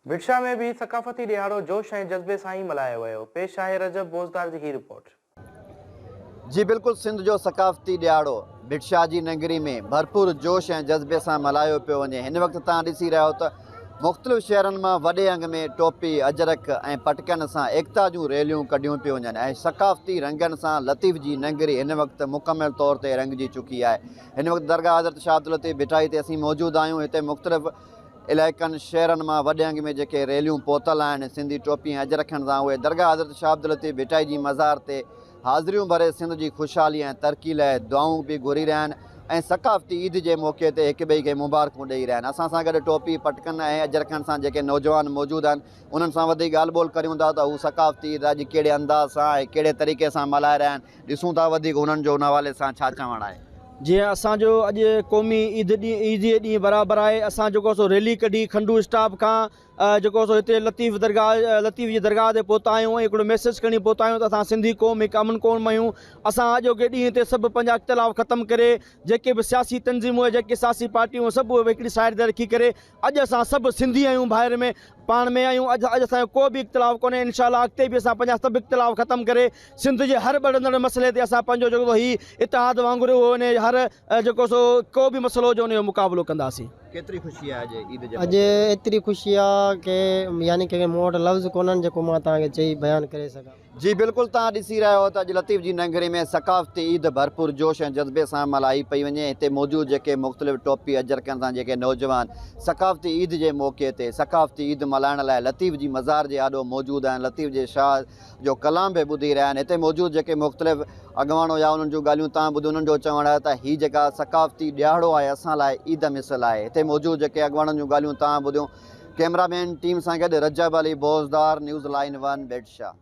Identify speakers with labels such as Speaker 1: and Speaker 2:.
Speaker 1: ڀٽ شاهه ۾ به ثقافتي ڏهاڙو جوش ۽ جذبي سان ئي ملهايو ويو. پيش آهي رجب بوزدار جي هي رپورٽ.
Speaker 2: جي بلڪل سنڌ جو ثقافتي ڏهاڙو ڀٽ شاهه جي ننگري ۾ ڀرپور جوش ۽ جذبي سان ملهايو پيو وڃي. هن وقت توهان ڏسي رهيا آهيو ته مختلف شهرن مان وڏي انگ ۾ ٽوپي، اجرڪ ۽ پٽڪن سان ايڪتا جون ريليون ڪڍيون پيون وڃن ۽ ثقافتي رنگن سان لطيف جي ننگري هن وقت مڪمل طور تي رنگجي چڪي آهي. هن وقت درگاهه حضرت شاهه عبداللطيف ڀٽائي تي اسين موجود آهيون هتي مختلف علائقن، شهرن مان وڏي انگ ۾ جيڪي ريليون پهتل آهن، سنڌي ٽوپي ۽ اجرڪن سان اهي درگاهه حضرت شاهه عبداللطيف ڀٽائي جي مزار تي حاضريون ڀري سنڌ جي خوشحالي ۽ ترقي لاء دعائون به گهري رهيا آهن ۽ ثقافتي عيد جي موقعي تي هڪٻئي کي مبارڪون ڏئي رهيا آهن. اسان سان گڏ ٽوپي، پٽڪن ۽ اجرڪن سان جيڪي نوجوان موجود آهن، انهن سان وڌيڪ ڳالهه ٻولهه ڪريون ٿا ته هو ثقافتي عيد اڄ ڪهڙي انداز سان ۽ ڪهڙي طريقي سان ملهائي رهيا آهن. ڏسون ٿا وڌيڪ انهن جو ان حوالي سان ڇا چوڻ آهي.
Speaker 3: جيئن اسان جو اڄ قومي عيد ڏينهن عيد جي ڏينهن برابر آهي اسان جيڪو سو ريلي ڪڍي کنڊو اسٽاپ کان جيڪو سو هتي لطيف درگاهه لطيف جي درگاهه تي پهتا آهيون ۽ هڪڙو ميسيج کڻي پهتا آهيون ته اسان سنڌي قوم هڪ امن قوم آهيون اسان اڄوڪي ڏينهن تي سڀ پنهنجا اختلاف ختم ڪري جيڪي به سياسي تنظيمون ۽ جيڪي سياسي پارٽيون سڀ اهي هڪڙي سائيڊ تي رکي ڪري اڄ اسان سڀ سنڌي آهيون ڀائر ۾ پاڻ ۾ آهيون اڄ اڄ اسان جو ڪو به اختلاف ڪونهي انشاء الله اڳتي به اسان پنهنجا سڀ اختلاف ختم ڪري سنڌ جي هر ٻرندڙ مسئلي تي اسان پنهنجو جيڪو هي اتحاد وانگر اهو ان هر جيڪو سو ڪو به مسئلو هجي ان جو مقابلو ڪنداسين.
Speaker 2: ڪيتري خوشي آهي اڄ عيد جي
Speaker 4: اڄ
Speaker 2: موقعي تي؟
Speaker 4: ايتري خوشي آ ڪي يعني ڪي مون وٽ لفظ ڪونهن جيڪو مان توهان کي چئي بيان ڪري سگهان.
Speaker 2: جي بلڪل توهان ڏسي رهيا هو ته اڄ لطيف جي ننگري ۾ ثقافتي عيد ڀرپور جوش ۽ جذبي سان ملهائي پئي وڃي هتي موجود جيڪي مختلف ٽوپي اجرڪن سان جيڪي نوجوان ثقافتي عيد جي موقعي تي ثقافتي عيد ملهائڻ لاء لطيف جي مزار جي آڏو موجود آهن لطيف جي شاهه جو ڪلام به ٻڌي رهيا آهن هتي موجود جيڪي مختلف اڳواڻ هيا انهن جون ڳالهيون توهان ٻڌيون انهن جو چوڻ آهي ته هي جيڪا ثقافتي ڏهاڙو آهي اسان لاء عيد مثل آهي هتي موجود جيڪي اڳواڻن جون ڳالهيون توهان ٻڌيون ڪئميرا مين ٽيم سان گڏ Rajab Ali Bozdar news line one Bhit Shah.